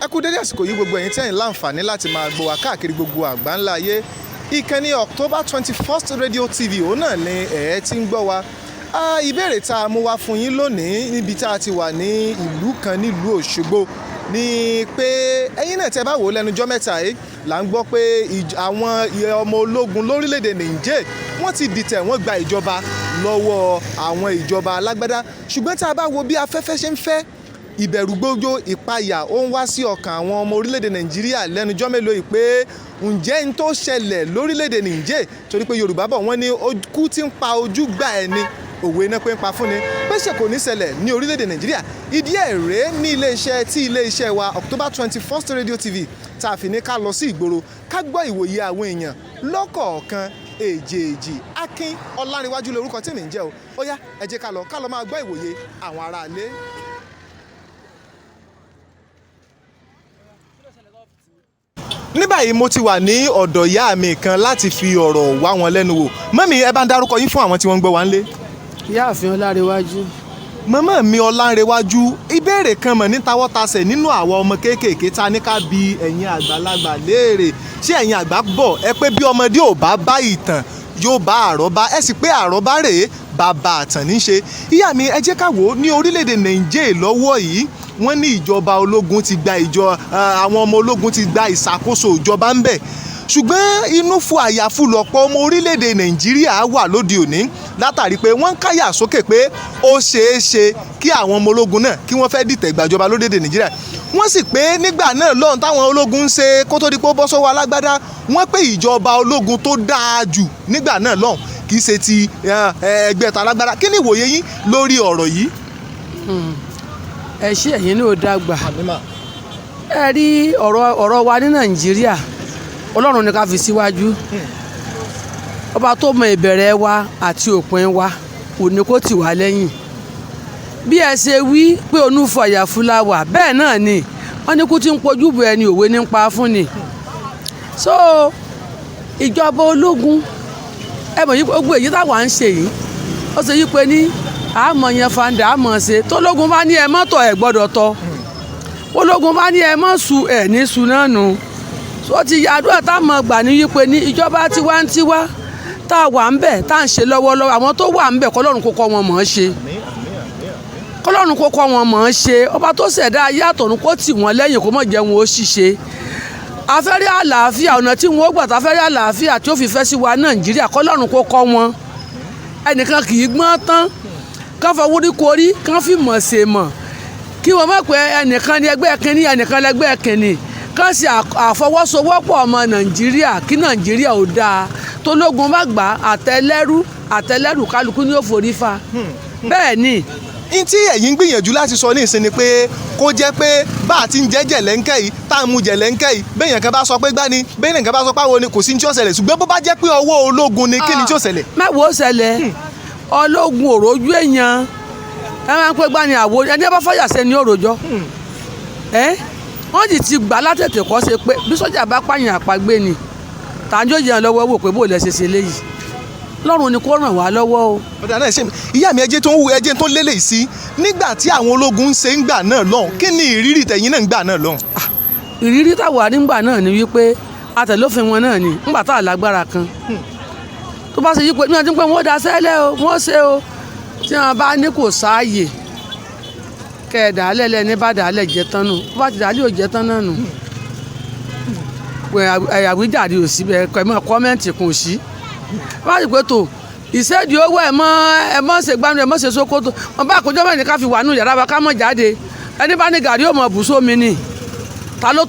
Ẹ kú dédé àsìkò yìí, gbogbo ẹ̀yin tí ẹ̀yin láǹfààní láti máa gbọ́ wá káàkiri gbogbo àgbáńlá ayé. Ìkànnì October 21st Radio TV, òun náà ni ẹ̀ ti ń gbọ́ wa. Ìbéèrè tá a mú wá fún yín lónìí níbi tá a ti wà ní ìlú kan nílùú Òṣogbo ni pé, ẹ̀yin náà tẹ́ bá wò ó, lẹ́nujọ́ mẹ́ta yìí là ń gbọ́ pé àwọn ọmọ ológun lórílẹ̀‐èdè Niger, wọ́n ti dìtẹ̀, wọ́n gba ìjọba lọ́wọ́ àwọn ìjọba alágbádá. Ṣùgbọ́n tá a bá wo bí afẹ́fẹ́ ṣe ń fẹ́, ìbẹ̀rùgbojo, ìpayà ó ń wá sí ọkàn àwọn ọmọ orílẹ̀-èdè Nàìjíríà lẹ́nujọ́ mélòó yìí pé ǹjẹ́ n tó ṣẹlẹ̀ lórílẹ̀-èdè Niger, torí pé Yorùbá bọ̀, wọ́n ní kú tí ń pa ojú gbà ẹni, òwe náà pé ń pa fún ni, pé ṣe kò ní ṣẹlẹ̀ ní orílẹ̀-èdè Nàìjíríà. Ìdí ẹ̀ rèé ní iléeṣẹ́ tí iléeṣẹ́ wa October 21st Radio TV tá a fi ní ká lọ sí ìgboro, ká gbọ́ ìwòye àwọn èèyàn lọ́kọ̀ọ̀kan èjèèjì. Akin Ọlárìnwájú lorúkọ tí mi ń jẹ́ o. Ó yá, ẹ jẹ́ ká lọ máa gbọ́ ìwòye àwọn aráalé. Ní báyìí, mo ti wà ní ọ̀dọ̀ ìyá mi kan láti fi ọ̀rọ̀ wá wọn lẹ́nu wò. Mummy, ẹ bá ń dárúkọ yín fún àwọn tí wọ́n ń gbọ́ wa ńlé. Ìyáàfin Ọlárẹ̀wájú. Màmá mi Ọlánrewájú, ìbéèrè kan mọ̀ ní tawọ́tasẹ̀ nínú àwa ọmọ kéékèèké ta ní ká bi ẹ̀yin àgbàlagbà léèrè. Ṣé ẹ̀yin àgbà bọ̀, ẹ pé bí ọmọdé ò bá bá ìtàn, yóò bá àrọ́bá. Ẹ sì pé àrọ́bá rèé, bàbá àtàn ní í ṣe. Ìyá mi, ẹ jẹ́ ká wò ó, ní orílẹ̀-èdè Nàìjíríà lọ́wọ́ yìí, wọ́n ní ìjọba ológun ti gba ìjọ, àwọn ọmọ ológun ti gba ìṣàkóso ìjọba ń bẹ̀. Ṣùgbọ́n inú fu àyàfu lọ̀pọ̀ ọmọ orílẹ̀-èdè Nàìjíríà wà lóde òní, látàrí pé wọ́n ń káyà sókè pé ó ṣeé ṣe kí àwọn ọmọ ológun náà kí wọ́n fẹ́ dìtẹ̀ gbàjọba lórílẹ̀-èdè Nàìjíríà. Wọ́n sì pé nígbà náà lọ́hùn táwọn ológun ń ṣe kó tó di pé ó bọ́ sọ́wọ́ alágbádá, wọ́n pé ìjọba ológun tó dáa jù nígbà náà lọ́hùn kì í ṣe ti ẹgbẹ́ talágbádá. Kí ni ìwòye yín lórí ọ̀rọ̀ yìí? Ẹ ṣé, ẹ̀yin náà ó dàgbà. Ẹ rí ọ̀rọ̀ wa ní Nàìjíríà, Ọlọ́run ní ká fi síwájú. Ọba tó mọ ìbẹ̀rẹ̀ wa àti òpin wa kò ní kó tì wá lẹ́yìn. Bí ẹ ṣe wí pé onúfọ̀yà fúláwà, bẹ́ẹ̀ náà ni wọ́n ní kú tí ń pojú bọ ẹni, òwe ní ń pa fún ni. So ìjọba ológun, ẹ mọ̀ yí, gbogbo èyí táwa ń ṣe yìí, ó ṣe yí pé ní àmọ̀ yẹn fanda àmọ̀ ṣe. Tólógun bá ní ẹ mọ́tọ̀, ẹ gbọ́dọ̀ tọ́. Ológun bá ní ẹ mọ́ su, ẹ ní su náà nù. So ti àdúrà táwọn gbà ní wípé ní ìjọba tiwantiwa tá a wà ń bẹ̀, tá à ń ṣe lọ́wọ́lọ́wọ́, àwọn tó wà ń bẹ̀, kọ́lọ́run kó kọ́ wọn mọ̀ ọ́n ṣe, kọ́lọ́run kó kọ́ wọn mọ̀ ọ́n ṣe. Ọba tó ṣẹ̀dá ayé àtọ̀run kó tì wọ́n lẹ́yìn, kó mọ̀ jẹ́ wọn ó ṣìṣe. Afẹ́rí àlàáfíà, ọ̀nà tí wọ́n ó gbà tá afẹ́rí àlàáfíà tí ó fi fẹ́ sí wa Nàìjíríà, kọ́lọ́run kó kọ́ wọn. Ẹnìkan kì í gbọ́n tán. Kán fọwọ́ korí, kán fi mọ̀ ṣe mọ̀, kí wọ́n mọ̀ pé ẹnìkan ní ẹgbẹ́ kínní, ẹnìkan lẹ́gbẹ́ kínní, kán ṣe àfọwọ́sowọ́pọ̀ ọmọ Nàìjíríà, kí Nàìjíríà ò dáa. Tológun bá gbà, àtẹlẹ́rú àtẹlẹ́rù, kálukú ní ó forí fa. Bẹ́ẹ̀ ni. N tí ẹ̀yin ń gbìyànjú láti sọ ní ìsìn ni pé kó jẹ́ pé bá a ti ń jẹ́ jẹ̀lẹ́ńkẹ́ yìí, tá a mú jẹ̀lẹ́ńkẹ́ yìí, béèyàn kan bá sọ pé gbá ni, béèyàn kan bá sọ pé àwọn ni, kò sí ní tí ó ṣẹlẹ̀. Ṣùgbọ́n bó bá jẹ́ pé ọwọ́ ológun ni, kí ni tí ó ṣẹlẹ̀? Mẹ́wàá ó ṣẹlẹ̀. Ológun òròjú èèyàn, ẹ máa ń pé gbá ni àwo, ẹni bá fọyà sẹ́ni òròjọ́ ẹ. Wọ́n sì ti gbà látètè kọ́ ṣe pé bí sọ́jà bá pààyàn, àpagbé ni tàǹjọ́ yẹn lọ́wọ́ wò pé bó lẹ ṣe ṣe léyìí. Lọ́run ni kó ràn wá lọ́wọ́ o. Ọ̀dà náà ṣe, ìyá mi, ẹjẹ́ tó ń wú, ẹjẹ́ tó lélẹ̀ sí, nígbà tí àwọn ológun ń ṣe ń gbà náà lọ́hùn, kí ni ìrírí tẹ̀yìn náà ń gbà náà lọ́hùn? Ìrírí táwa nígbà náà ni wípé atẹ̀lófin wọn náà ni ńgbà tá a lágbára kan tó bá ṣe yí pé ní wọ́n ti ń pẹ́, wọ́n da sẹ́lẹ̀ o, wọ́n ṣe o. Tí wọ́n bá ní kò sáàyè kẹ́ ẹ̀ dàálẹ̀ lẹ́ni bá dàálẹ̀ jẹ́ tán nù, bó bá ti dàálẹ̀ ò jẹ́ tán náà nù. Àwíjàre ò sí bẹ́ẹ̀, kẹ́ mọ́ comment kò sí. Wọ́n á sì pé tó ìṣèdí owó ẹ̀ mọ́, ẹ̀ mọ́ ṣe gbanu, ẹ̀ mọ́ ṣe sókótó. Wọn bá àkójọ mẹ́rin ká fi wà nù yàrá wa, ká mọ̀ jáde. Ẹni bá ní gàrí ò mọ̀ bù sómi ni. Ta ló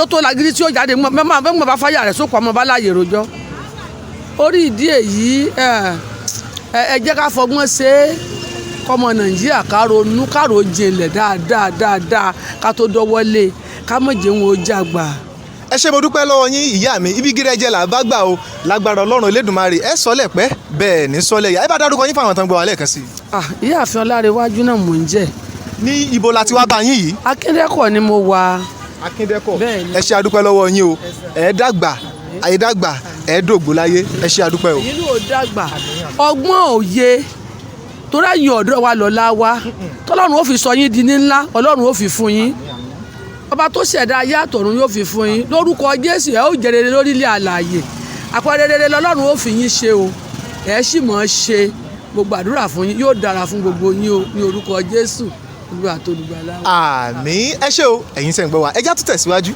tó lagídí tí ó jáde mọ́ bá fáyà rẹ̀ sóko, ọmọ bá láàyè rojọ́. Orí ìdí èyí, ẹ jẹ́ ká fọgbọ́n ṣe é, kọ́mọ Nàìjíríà ká ronú, ká ro jinlẹ̀ dáadáa dáadáa, ká tó dọ́wọ́ lé, ká mọ̀ jẹ́ wọn ó jàgbà. Ẹ ṣé, mo dúpẹ́ lọ́wọ́ yín, ìyá mi. Ibi gírẹ́jẹ là bá gbà o. Lágbára Ọlọ́run Elédùmarè, ẹ sọlẹ̀ pẹ́ bẹ́ẹ̀ ní sọlẹ̀ yà. Ẹ bá dárúkọ yín fáwọn tó ń gbọ́ wa lẹ́ẹ̀kan sí i. Ah, Ìyáàfin Ọlárẹ̀wájú náà mò ń jẹ́. Ní ibo la ti wá bá yín yìí? Akíndẹ́kọ̀ ni mo wà. Akíndẹ́kọ̀. Bẹ́ẹ̀ ni. Ẹ ṣé, adúpẹ́ lọ́wọ́ yín o. Ẹ dàgbà, ẹ dàgbà, ẹ dògbò láyé. Ẹ ṣé, adúpẹ́ o. Èyí ló dàgbà, ọgbọ́n òye torí ẹ̀yin ọ̀dọ́ wa lọ́la wa, tọ́lọ́run ó fi sọ yín di ní ńlá, Ọlọ́run ó fi fún yín. Ọba tó ṣẹ̀dá ayé àtọ̀run yóò fi fún yín. Lórúkọ Jésù, ẹ ó jẹ́ rere lórílẹ̀ àlàyé. Àpẹẹrẹ rere lọ́lọ́run ó fi yín ṣe o. Ẹ sì mọ̀ ọ́ ṣe. Mo gbàdúrà fún yín, yóò dára fún gbogbo yín o, ní orúkọ Jésù, Olúwa àti Olùgbàlà wa. Àmín. Ẹ ṣé o, ẹ̀yin tẹ́ ń gbọ́ wa. Ẹ já tún tẹ̀síwájú.